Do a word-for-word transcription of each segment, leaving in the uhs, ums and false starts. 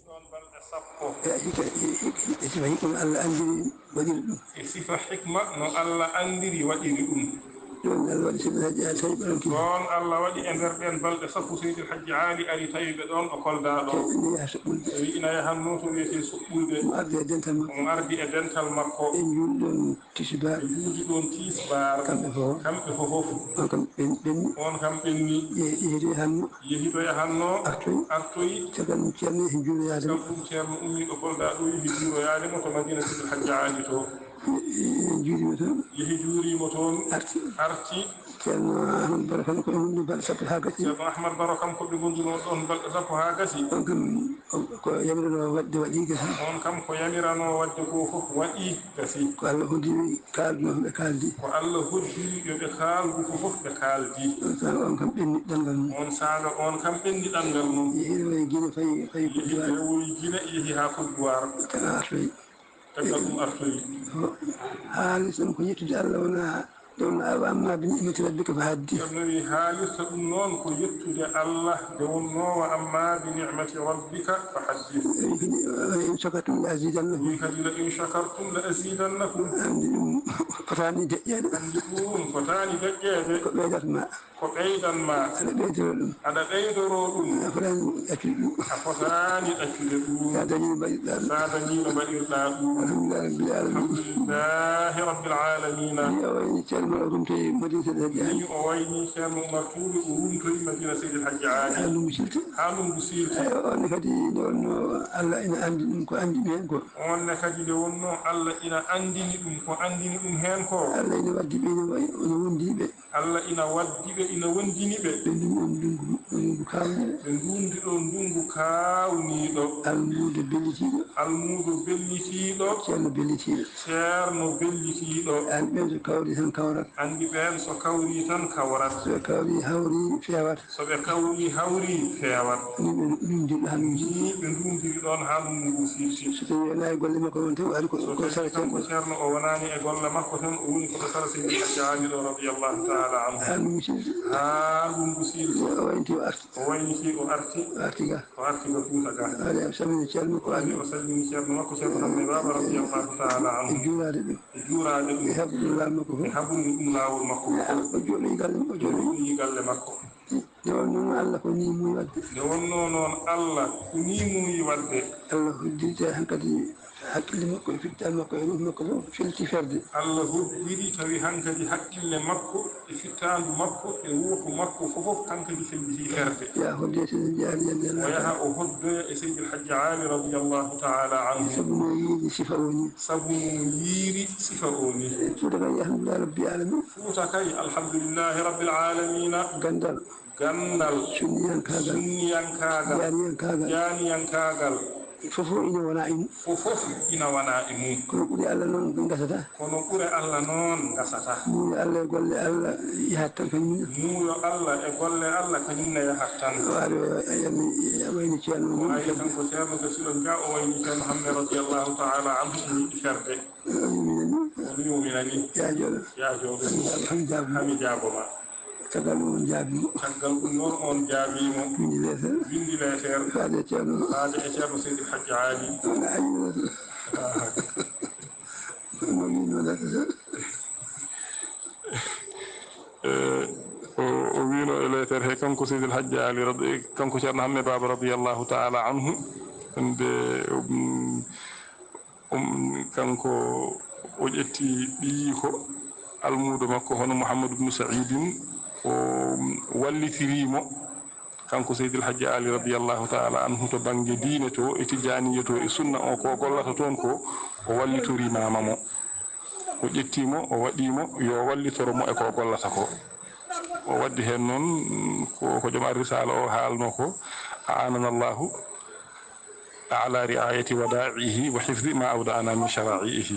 Ɗon balɗe sappo. E hikka, e, e, e sifa hikma no Allah anndiri waɗiri ɗum. E sifa hikma no Allah anndiri waɗiri ɗum. Ɗon Allah waɗi Seydi Hajji Aali tawi ɓe ɗon kii. Ɗon Allah waɗi e nder ɗen balɗe sappo Seydi Hajji Aali ari tawi ɓe ɗon ɗo Kolda ɗo. Tawi ɓe yaha Suɓɓulde. Tawi ina yahanno to wiyetee Suɓɓulde. Mo ardi e dental makko. Mo ardi e dental makko. Ɓe njuuli ɗon. Tisbaar. Ɓe njuuli ɗon tisbaar. Kamɓe fof. Kamɓe fof. On kam ɓen-, ɓenni. On kam ɓenni. Ye-, yehi to yahanno. Yehi to yahanno. Artoyi. Artoyi. Caggal mum Ceerno yehi juuroyaade mo. Caggal ɗum Ceerno ummii ɗo Kolda ɗo yehi juuroyaade mo to Madina Sidi Hajji Aali to. Ye-, ye-, juurima toon. Yehi juurima toon. Arti. Arti. Ceerno Ahmad Baro kam ko ɓe ngonduno balɗe sappo haa gasi. Ceerno Ahmad Baro kam ko ɓe ngonduno ɗon balɗe sappo haa gasi. On kam ko, ko yamiranoo waɗde waɗi gasi. On kam ko yamiranoo waɗde ko fof waɗi. Gasi. Ko Allah hoddiri kaalduno ko ɓe kaaldi. Ko Allah hoddiri yo ɓe kaaldu ko fof ɓe kaaldi. On saaga on kam ɓenni ɗanngal mum. On saaga on kam ɓenni ɗanngal mum. Yehi ɗo e Gine fayi, fayi Côte d'Ivoire. Yehi ɗo e Gine, yehi haa Côte d'Ivoire. Taga artoyi. Taga ɗum artoyi. Haalis ɗum ko yettude Allah wona ɗum, wa amma bi ni'mati rabbika fa haddith. Ceerno wi haalirta ɗum noon ko yettude Allah nde wonnoo wa amma bi ni'mati rabbika fa haddith. Wi kadi, "La in shakartum la azidannakum." Wi kadi, "La in shakartum la azidannakum." Anndi ɗum fotaani deƴƴeede. Anndi ɗum fotaani deƴƴeede. Ko ɓeydat ma. Ko ɓeydan ma. Aɗa ɓeydoro ɗum. Aɗa ɓeydoro ɗum. A fotaani ɗaccude ɗum. A fotaani ɗaccude ɗum. Sa dañii no mbaɗirɗaa ɗum. Sa dañii no mbaɗirɗaa ɗum. Alhamdulillahi rabbil alamin. Alhamdulillahi rabbil alamin. Ni o wayni Ceerno Umar Rumtoy Madina Seydi Hajji Aali. Ni o wayni Ceerno Umar Tuuɓe o Rumtoy Madina Seydi Hajji Aali. Haa ndunngu silti. Haa ndunngu silti. Eey, on ne kadi nde wonnoo Allah ina anndi ɗum ko anndi mi heen ko. On ne kadi nde wonnoo Allah ina anndini ɗum ko anndini ɗum heen ko. Allah ina waddi ɓe ina wa-, ina wondi ɓe. Allah ina waddi ɓe ina wondini ɓe. Ɓe ndundi ɗon ndunngu, ndunngu kaawniiɗo. Ɓe ndundi ɗon ndunngu kaawniiɗo. Almuudo bellitiiɗo. Almuudo bellitiiɗo. Ceerno bellitiiɗo. Ceerno bellitiiɗo. An ɓen so kawri tan kawrat. Anndi ɓeen so kawri tan kawrat. So kawri hawri feewat. So ɓe kawri hawri feewat. Ni ɓe ndundiri haa ndunngu. Ni ɓe ndundiri ɗon haa ndunngu ngu silti. So tawi wonaa e golle makko woni tan, o ari ko, so ko tawi sara kanko Ceerno. Ceerno o wonaani e golle makko tan, o woni ko ɗo sara Seydi Hajji Aali ɗo radiyallahu taala anhu. Haa ndunngu silti. Haa ndunngu silti. O waynti o arti. O wayniti o arti. O arti ga. O arti ga Fuuta ga. O ari o salmini Ceerno makko. O ari o salmini Ceerno makko Ceerno Hammet Baaba radiyallahu taala anhu. E juuraade ɗum. E juuraade ɗum. E haɓude laawol makko fof. E haɓude ɗum laawol makko fof. O jooɗoyi galle, o jooɗoyi. O jooɗoyi galle makko. Nde wonnoo noon Allah ko nii muuyi waɗde. Nde wonnoo noon Allah ko nii muuyi waɗde. Allah hoddiri tawi hankadi hakkille makko e fittaandu makko e ruuhu makko fof felti ferde. Allah hoddiri tawi hankadi hakkille makko e fittaandu makko e ruuhu makko fof hankadi felliti ferde. Yaha hoddoya Seydi Hajji Aali radiyallahu taala. O yaha o hoddoya e Seydi El Hajji Aali radiyallahu taala anhu. Sabu no yiiri sifa o nii. Sabu no yiiri sifa o nii. Fuuta kay, alhamdulillahi rabbil alamin. Fuuta kay, alhamdulillahi rabbil alamina. Ganndal. Ganndal. Sunniyankaagal. Sunniyankaagal. Jaaniyankaagal. Jaaniyankaagal. Fof fof ina wona e mum. Fof fof ina wona e mum. Kono ɓuri Allah noon gasata. Kono ɓure Allah noon gasata. Muuyo Allah e golle Allah yahat tan kañum ne. Muuyo Allah e golle Allah kañum ne yahat tan. O ari o yami, o wayni Ceerno. O ari kanko Ceerno Gasiɗo Jah, o wayni Ceerno Hammet radiyallahu taala anhu, o yiɗi ferde. O yumina ni. O yumina ni. Yaa jooɗo. Yaa jooɗo. Hami jaabo ma. Hami jaabo ma. Caggal ɗum on jaabii mo. Caggal ɗum noon on jaabii mo. Winndi leeter. Winndi leeter. Faade e Ceerno. Faade e Ceerno Seydi El Hajji Aali. Wona ayi leeter. Ah. Kono wiino leeter. Eh, o, o wiino e leeter he kanko Seydi El Hajji Aali radi-, kanko Ceerno Hammet Baaba radiyallahu taala anhu. Nde, um, Um, kanko o ƴetti ɓiyiiko almuudo makko hono Muhammadu bnu Sa'iidin, o wallitirii mo, kanko Seydi El Hajji Aali radiyallahu taala anhu, to bannge diine to, e tijjaaniyya to, e sunna o, ko gollata toon ko, o wallitorii maama mo. O ƴettii mo, o waɗii mo, yo wallitoro mo e ko gollata ko. O waddi heen noon, ko, ko joom ar-risaala o haalnoo ko, أعاننا الله على رعاية ودائعه وحفظ ما أودعنا من شرائعه.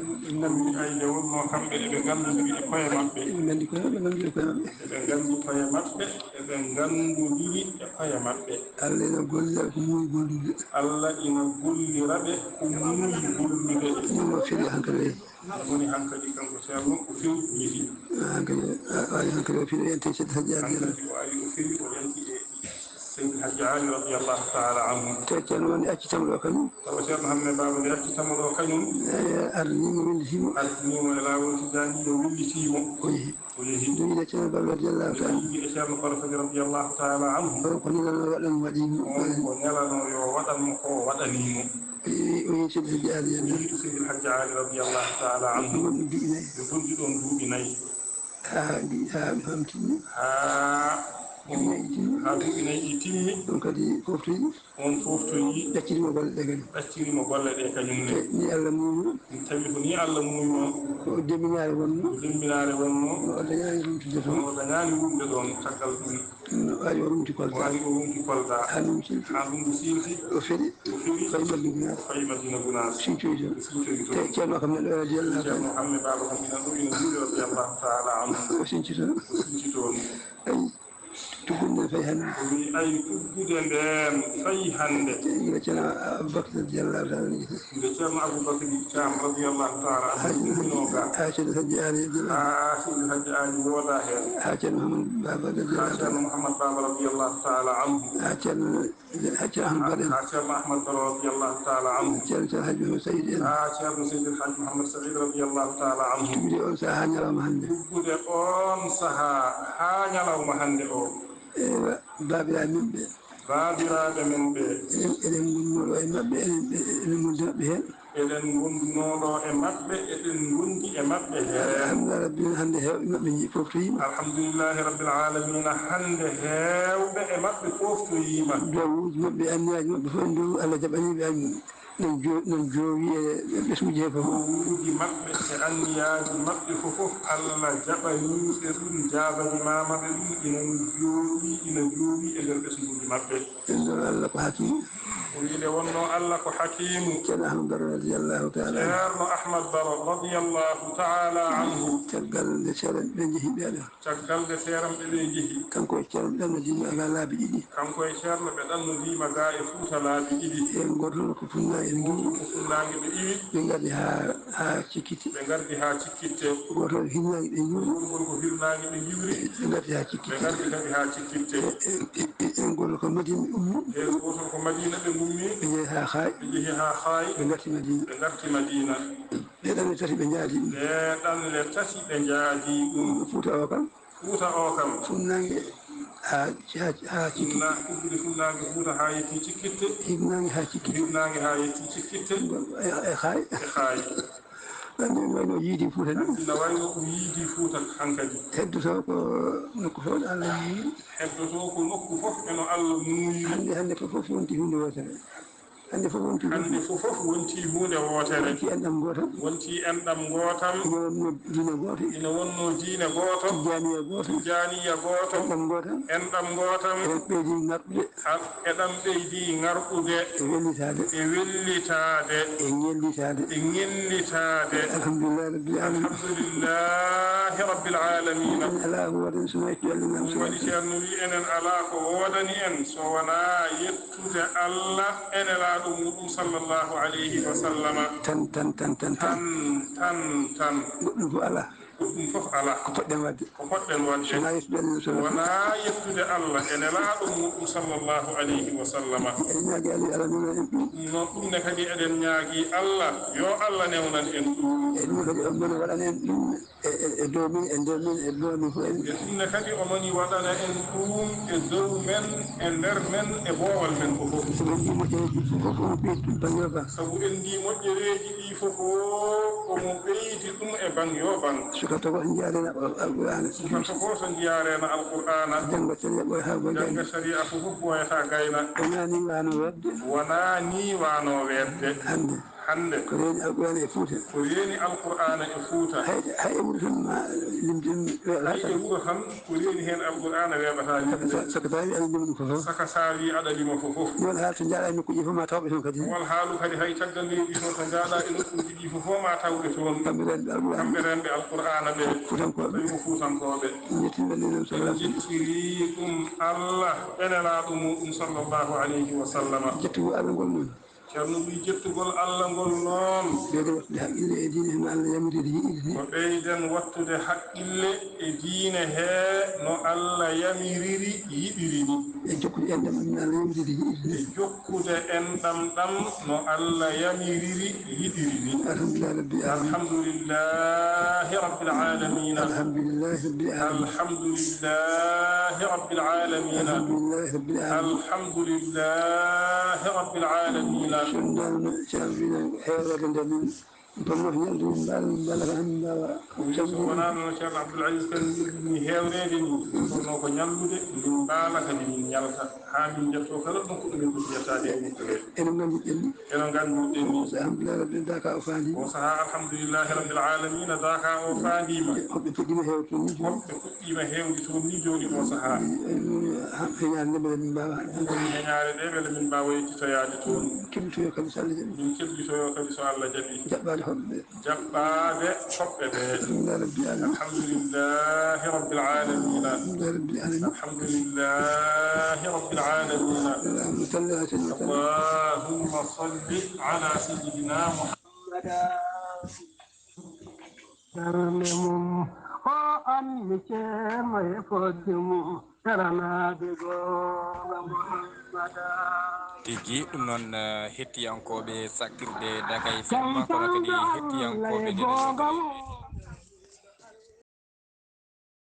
Ɓe nganndi ay nde wonnoo kamɓe eɓe nganndondiri e koye maɓɓe. Ɓe nganndi koye maɓɓe, nganndi koye maɓɓe. Eɓe nganndi koye maɓɓe, eɓe nganndondiri e koye maɓɓe. Allah ina gollira ko muuyi gollude. Allah ina gollira ɓe ko muuyi gollude. Ɗum o firi hankadi. Woni hankadi kanko Ceerno o fewjiti. Hankadi, a, a, hankadi o firi o yanti Seydi Hajji Aali. Hankadi o ari o firi o yanti e Seydi Hajji Aali radiyallahu taala anhu. Te Ceerno woni accitamo ɗo kañum. Tawa Ceerno Hamme Baaba nde accitamo ɗo kañum. E, ardinii mo, welliti mo. Ardinii mo e laawol Tijaani, o welliti mo. O yehi. O yehi. Nde wiide Ceerno Balla radiyallahu taala. Nde wiide Ceerno Balla Fadi radiyallahu taala anhu. O ko nelanoo waɗan waɗi mo. On ko nelanoo yo waɗan mo ko o waɗanii mo. O yehi, o yehi Seydi Hajji Aali. O yehi Seydi Hajji Aali radiyallahu taala anhu. Ɓe ngonndi duuɓi nayi. Ɓe ngonndi ɗoon duuɓi nayi. Haa, haa ɗum timmi. Haa, haa duuɓi nayi ɗi timmi. Ɗum kadi foftoyi. On foftoyi. Ɗacciri mo golle ɗe kadi. Ɗacciri mo golle ɗe kañum ne. Te ni Allah muuyi mo. Tawi ko ni Allah muuyi mo. Ko jemminaare wonnoo. Ko jemminaare wonnoo. O dañaani rumtude toon. O dañaani rumde ɗoon caggal ɗum. O ari o rumti Kolda. O ari o rumti Kolda. Haa ndunngu siilti. Haa ndunngu siilti. O feri. O feri. Fayi Madina Gunaas. Fayi Madina Gunaas. Siwtoyi toon. Siwtoyi toon. Te Ceerno kam neɗɗo radiyallahu taala. Ceerno Hamme Baaba kam ina ɗo, ina juuli radiyallahu taala anhu. O siñci toon. O siñci toon. Ayi. Tuggude nden fayi hannde. O wiyi, ay, tuggude nden fayi hannde. Nde Ceerno Abubakar radiyallahu taala anhu. Nde Ceerno Abubakar Caam radiyallahu taala anhu. Haa Seydi Hajji Aali radiyallahu anhu. Haa Seydi Hajji Aali wooda heen. Haa Ceerno Muhammad Baaba radiyallahu taala anhu. Haa Ceerno Muhammad Baaba radiyallahu taala anhu. Haa Ceerno, haa Ceerno Ahmad Baro en. Haa Ceerno Ahmad Baro radiyallahu taala anhu. Ceerno, Ceerno Hajji Muhammad Saïd en. Haa Ceerno Seydi Hajji Muhammad Saïd radiyallahu taala anhu. Tuggude on sahaa haa ñalawma hannde. Tuggude on sahaa haa ñalawma hannde o. Ewa, baabiraaɓe men ɓe. Baabiraaɓe men ɓe. Eɗen, eɗen ngonnoo ɗo e maɓɓe, eɗen, eɗen ngondi maɓɓe heen. Eɗen ngondunoo ɗo e maɓɓe, eɗen ngondi e maɓɓe heen. Alhamdulillahi Rabbil Aalamiina, hannde heewɓe maɓɓe njii-, fooftoyiima. Alhamdulillahi Rabbil Aalamiina, hannde heewɓe e maɓɓe fooftoyiima. Duwawuuji maɓɓe, anniyaaji maɓɓe fof, en ndu Allah jaɓanii ɓe, en. Nan jo-, nan joowi e ɓesnguuji he fof. Duwawuuji maɓɓe e anniyaaji maɓɓe fof, fof Allah jaɓanii ɓe ɗum, jaabanimaama ɓe ɗum, ina jooɗii, ina jooɗii e nder ɓesnguuji maɓɓe. Nde wonnoo Allah ko hakiimu. O wiyi nde wonnoo Allah ko hakiimu. Ceerno Ahmad Baro radiyallahu taala anhu. Ceerno Ahmad Baro radiyallahu taala anhu. Caggal nde Ceerno ɓe njehi ɓe ɗo. Caggal nde Ceerno ɓe ɓe njehi. Kanko e Ceerno ɓe ɗannodiima ga laabi ɗiɗi. Kanko e Ceerno ɓe ɗannodiima ga e Fuuta laabi ɗiɗi. Heen gooto ko funnaange ɓe iwi. Gooto ko funnaange ɓe iwi. Ɓe ngardi haa, haa Cikkitte. Ɓe ngardi haa Cikkitte. Gooto ko hirnaange ɓe ngiwri. Gooto ko hirnaange ɓe ngiwri. Ɓe ngardi haa Cikkitte. Ɓe ngardi kadi haa Cikkitte. E, e, e, e, gooto ko Madina ɓe ummi. Heen gooto ko Madina ɓe ummi. Ɓe njehi haa Xaay. Ɓe njehi haa Xaay. Ɓe ngarti Madina. Ɓe ngarti Madina. Ɗee ɗanle tati ɓe njaadi ɗum. Ɗee ɗanle tati ɓe njaadi ɗum. Fuuta o kam. Fuuta o kam. Funnaange haa, haa, haa Cikkitte. Funna-, tuggude funnaange Fuuta haa yettii Cikkitte. Hirnaange haa Cikkitte. Hirnaange haa yettii Cikkitte. E, e Xaay. E Xaay. Ɗum ina wayi no yiidi Fuuta ni. Ina wayi no ɗum yiidi Fuuta hankadi. Heddoto ko nokku fof ɗo Allah muuyi. Heddoto ko nokku fof e no Allah muuyi. Hannde, hannde ko fof wonti huunde wootere. Hannde fof wonti, hannde fof, fof wonti huunde wootere. Wonti enɗam gootam. Wonti enɗam gootam. Ina wonnoo diine gooto. Ina wonnoo diine gooto. Tijjaaniya gooto. Tijjaaniya gooto. Enɗam gootam. Enɗam gootam. Eɗen ɓeydi ŋarɗude. Al-, eɗam ɓeydi ŋarɗude. E wellitaade. E wellitaade. E ŋellitaade. E ŋellitaade. Alhamdulillahi Rabbil Aalamiina. Alhamdulillahi Rabbil Aalamiina. En alaa ko waɗen so wonaa yettude Allah. Ɗum waɗi Ceerno wi enen alaa ko woodani en so wonaa yettude Allah e Nelaaɗo muuɗum sallallahu alayhi wa sallama. Tan, tan, tan, tan, tan. Tan, tan, tan. Goɗɗum fof alaa. Goɗɗum fof alaa. Ko poɗɗen waɗde. Ko poɗɗen waɗde. So wonaa yettude Allah, so wonaa yettude Allah e Nelaaɗo muuɗum sallallahu alayhi wa sallama. Eɗen ñaagi Allah, Allah newna en ɗum. Ɗum noon, ɗum ne kadi eɗen ñaagi Allah, yo Allah newnan en ɗum. E ɗum kadi, o mona waɗana en ɗum. E, e, e dow min, e nder min, e dow min fof en. E ɗum ne kadi o moni waɗana en ɗum e dow men, e nder men, e boowal men ko fof. Sabu en njii moƴƴereeji ɗi fof, omo ɓeydi ɗum bannge o bannge. Sabu en njii moƴƴereeji ɗi fof, omo ɓeydi ɗum e bannge o bannge. Suka tokoso njiyareena Al-, Alqur'aana. Suka tokoso njiyareena Alqur'aana. Jannga sariya ɓooyataa gayna. Jannga sariya fof fof ɓooyataa gayna. Wonaa ni waano weetde. Wonaa ni waano weetde. Hannde. Hannde. Ko reeni Alqur'aana e Fuuta. Ko reeni Alqur'aana e Fuuta. Hay, hay e wuro tan ma limten weeɓata. Hay e wuro tan ko reeni heen Alqur'aana weeɓata limde. Saka, saka, saka tawi aɗa lima ɗum fof. Saka saawi aɗa lima fof. Won haala to njaaɗa e nokkuuji fof ma tawɓe toon kadi. Won haalu kadi hay caggal leydi to, to njaaɗa e nokkuuji ɗi fof ma tawɓe toon. Kamɓe renɓe Alqur'aana. Kamɓe renɓe Alqur'aana ɓe. Fuutankooɓe. Tawi ko Fuutankooɓe. Njettiiɗo leydi o sallallahu alayhi wa sallam. En njettiri ɗum Allah e Nelaaɗo muɗum sallallahu alayhi wa sallam. Jettugol Allah ngol noon. Ceerno wiyi jettugol Allah ngol noon. Ɓeyden wattude haqqille e diine he no Allah yamiriri yiɗiri ni. Ko ɓeyden wattude haqqille e diine he no Allah yamiriri yiɗiri ni. E jokkude enɗam ɗam no Allah yamiriri yiɗiri ni. E jokkude enɗam ɗam no Allah yamiriri yiɗiri ni. Alhamdulillahi rabbil alamin. Alhamdulillahi rabbil alamin. Alhamdulillahi rabbil alamin. Alhamdulillahi rabbil alamin. Alhamdulillahi rabbil alamin. Alhamdulillahi rabbil alamin. Ceerno Daouda, Ceerno Abdoul Aziz, heewreede nde min, kono noon ko ñallude min mbaala, min mbaala ko haa min mbaawa. So wonaa noon Ceerno Abdoul Aziz Kane, min heewreede ni, kono noon ko ñallude min mbaala kadi min ñalta, haa min njettoo kala ɗon ko ɗumen foti yettaade e ɗum ko reeɗi. Eno ngannduɗen ni. Eno ngannduɗen ni. So alhamdulillahi rabbil, daaka o faandi. O sahaa alhamdulillahi rabbil alamin, daaka o faandiima. Hoɓɓe puɗɗiima heewde toon ni jooni. Hoɓɓe puɗɗiima heewde toon ni jooni oo sahaa. Heñaare nde mbele min mbaawa. Ɗum woni heñaare nde mbele min mbaawa yettitoyaade toon. Keɗitoyo kadi so Allah jaɓi. Min keɗitoyo kadi so Allah jaɓi. Jaɓɓaade hoɓɓe ɓe. Jaɓɓaade hoɓɓe ɓe. Alhamdulillahi rabbil alamin. Alhamdulillahi rabbil alamin. Alhamdulillahi rabbil alamin. Alhamdulillahi rabbil alamin. Allahumma salli ala sayyidina Muhammad. Allahumma salli ala sayyidina Muhammad. Darnde mum ko an mi ceerno e fodde mum, daranaade goonga Muhammada. Tigi, ɗum noon, eh, hettiyankooɓe sakkirde Dakar F M, kono kadi hettiyankooɓe ɗeɗe